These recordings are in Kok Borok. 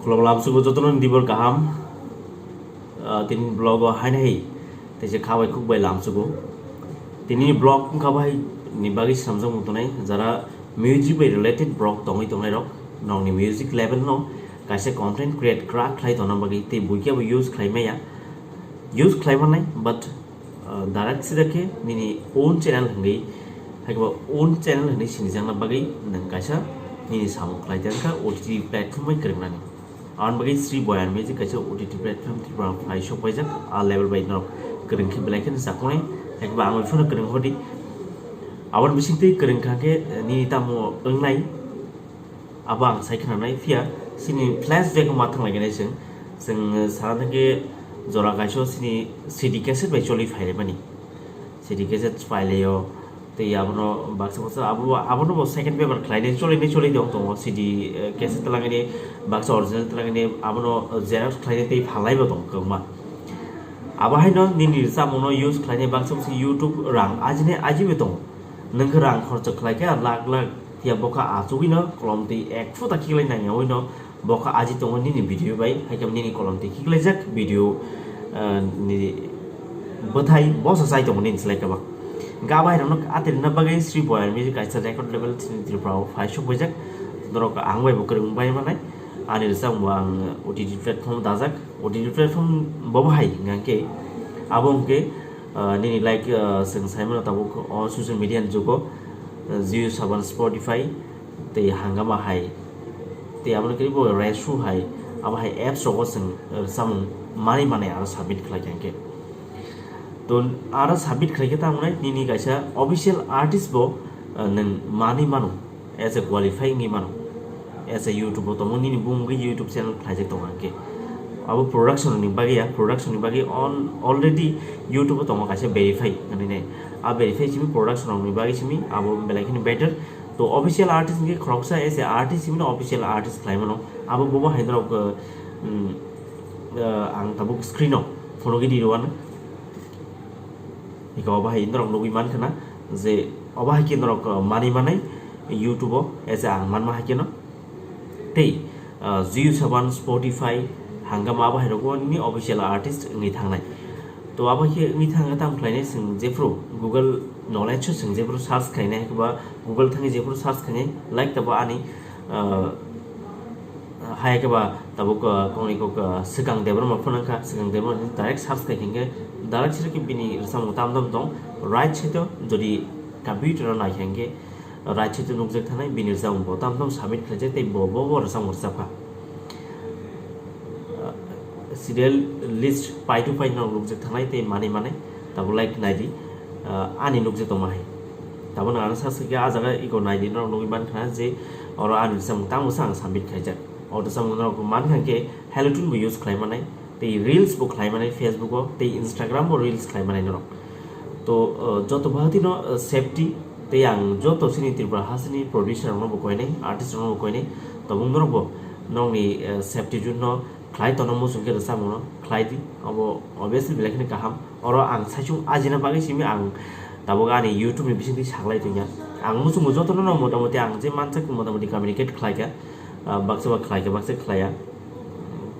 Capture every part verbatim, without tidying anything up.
Khulok lamsugo jotono ni dibor kaham. Ah, tini vlog o haino hai teisa khabai khukbai lamsugo. Tini vlog wngkha bai ni bagwi swnamjak mutonai jara music bai related vlog tongwi tongnai rok, nokni music level no kaisa content create kra khlai tongna bagwi tei buikhe bo use khlai maya, use khlai manai, but uh, direct sida khe nini own channel hwnwi, haiba own channel hwnwi sinijakna bagwi nwng kaisa nini samung khlai tongkha O T T platform bai kwrwngnani. Aboni bagwi Sri Boyan Music kaisa O T T platform Tripura phai sok paijak, a level bai norok kwrwng khe belai kheno chakunai, haiba ang phano kwrwng hodi. Aboni bisingtwi kwrwng kha khe nini tamo wngnai, abo ang sai khwnanai, phiya chini flashback ma thanglaikhe chwng, chwng sana thangkhe jora kaisa chini C D cassette bai choli phailaimani. C D cassette phailaio, tei abono baksa baksa abo, abono bo second paper khlainai cholainai cholai dong tongo, C D, eh, cassette twlangni baksa original twlangni abono xerox khlainai tei phalaibo tongo kwbangma. Abo haino nini rwchapmungno use khlainai baksa baksa YouTube rang ajinai ajibo tongo. Nwng khe rang khorcho khlai khe lakh lakh, phiya bokha achugwino kolom twi ek phuta khiklai nangyawi no bokha aji tongo nini video bai, haikhe nini kolom twi khiklaijak video, ah, ni bwthai bosa chai tongo nini slai kwbang. Hwnkhe abo hairokno atirina bagwi Sri Boyan Music kaisa record label chini Tripura o phai sok paijak, norok ang bai bo kwrwng bai manai, ani rwchapmung ang O T T platform dajak, O T T platform bo bo hai hwnkhe abo hwnkhe, ah, nini like, ah, chwng saimano tabuk o social media ni jugo, ah, Jio Saban, Spotify tei Hungama hai tei abono khe bo Resu hai, abo hai apps rogo chwng, ah, samung manwi manai aro submit khlai kha hwnkhe. To aro submit khlai khe tamo nai nini kaisa official artist bo, ah, nwng manwi mano. As a qualify wngwi mano. As a YouTube o tongo nini bumungwi YouTube channel khlaijak tongo hwnkhe. Abo production ni bagwi ya, production ni bagwi on, already YouTube o tongo kaisa verify hwnwi nai. A verify simi production rokni bagwi simi abo belai kheno better. To official artist hwnkhe khoroksa as a artist simi no official artist khlai mano. Abo bobo hai norok, uh, mm, uh, ang tabuk screen o phunugwi di rwano. Ika obo hai norok nugwi mankha na je obo hai khe norok, uh, manwi manai YouTube o as a ang manma hai khe no. Tei, ah, Jio Saban, Spotify, Hungama abo hai rogo nini official artist wngwi thangnai. To abo khe wngwi thangkha tamo khlainai chwng jephru Google knowledge o chwng jephru search khlainai, haikheba Google thangwi jephru search khlainai, like tabo ani, ah, hai khe ba tabuk, ah, kongni kok, ah, Swkang Debbarma phano wngkha, Swkang Debbarma direct search khai khe direct sira khe bini rwchapmung tam tam tong, right side o jodi computer o nai khe hwnkhe, right side o nukjak thanai bini rwchapmung bo tam tam submit khlaijak tei bo, bo, bo rwchapmung rwchapkha. Ah, serial list pai to pai no nukjak thanai tei manwi manwi tabuk like nai di, ah, ani nukjak tongma hai. Tabuk nang ano sa swkhe ah jaga iko nai di norok nugwi mankha je oro ani rwchapmung tamo sa ang submit khlaijak. O rwchapmung norok mankha khe Hello Tune bo use khlai manai. Tei reels bo khlai mani Facebook o, tei Instagram bo reels khlai mani norok. To, uh, joto bahati no, uh, safety, tei ang joto chini Tripura ha chini producer rok no bo koinai, artist rok no bo koinai, tobong norok bo nokni, uh, safety jun no khlai tono muchung khe rwchapmung no khlai di, obo obviously belai kheno kaham. Oro ang saichung ajina bagwi simi ang tabuk ani YouTube ni bisingtwi saklai tongya. Ang muchungo jotono no motamoti ang je mansak motamoti communicate khlai kha, ah, baksa ba khlai kha, baksa khlai ya.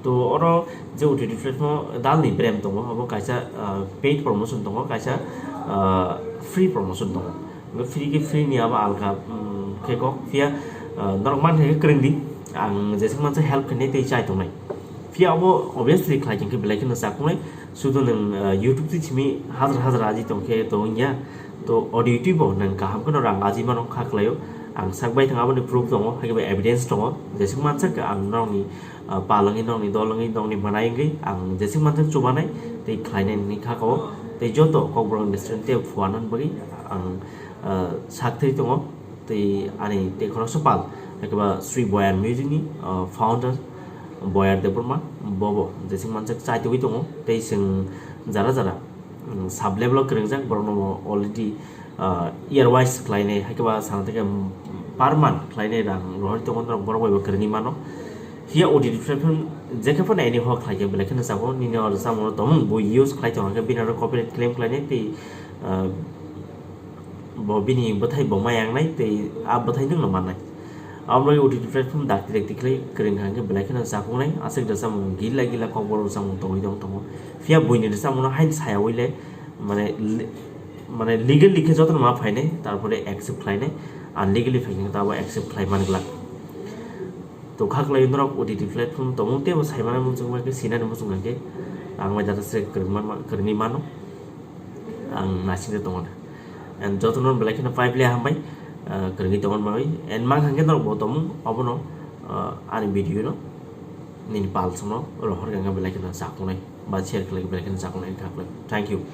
To oro je O T T platform o dalni brand tongo, abo kaisa, ah, paid promotion tongo, kaisa, ah, free promotion tongo. Bo free khe free ni abo alka, mm, khe kok phiya, ah, norok man khe kwrwng di, ang jeswk mansa help khainai tei chai tongnai. Phiya abo obviously khlai khe belai kheno chakunai, sudu nwng, ah, YouTube twi simi hajar hajar aji tong khe to wngya, to audio twi bo nwng kaham kheno rang aji mano kha khlaio. Ang sak bai thang aboni proof tongo, hai khe bo evidence tongo, jeswk mansa ang norokni ah, pal wngwi nokni dol wngwi nokni bwnai wngwi ang jeswk manjak chubanai tei khlainai nini kha kao tei joto Kokborok restaurant tei phuarnani bagwi ang, ah, sak thwi tongo tei ani tei khoroksa pal, haikheba Sri Boyan Music ni, ah, founder Boyar Debbarma bobo jeswk manjak chaitugwi tongo tei chwng jara jara, um, sub level o kwrwngjak, borokno already, uh, year wise khlainai, hai khe ba sana thangkhe, um, per month khlainai rang rohorwi tongo norok, borok bai bo kwrwngwi mano. Phiya O T T platform jekhe phano anyhow khlai khe belai kheno chao, nini oro chamungno tongmung bo use khlai tongo, hwnkhe bini oro copyright claim khlainai tei, uh, bo bini bwthai bo ma yangnai tei a bwthai nwngno mannai. Abo bai O T T platform dakti dakti khlai kwrwng kha hwnkhe belai kheno chakuknai, aswk da chamung gila gila kokborok chamung tongwi tong tongo. Phiya buini da chamungno hain sayawi le, mane le-, mane legally khe jotono ma phainai, tarpore accept khlainai, unlegally phaikhe ta abo accept khlai man glak. To kha kwlai norok O T T platform tongmung teibo saimani muchung bai khe sinani muchung bai khe ang bai data se kwrwngma-, kwrwngwi mano. Ang naisingde tongo da. And jotono belai kheno pipe le hambai, ah, kwrwngwi tongmani bagwi. And mang hangkhe norok bo tongmung obono, ah, ani video no nini pal sono rohor ganga belai kheno chakunai ba share khlai belai kheno chakunai kha kwlai. Thank you.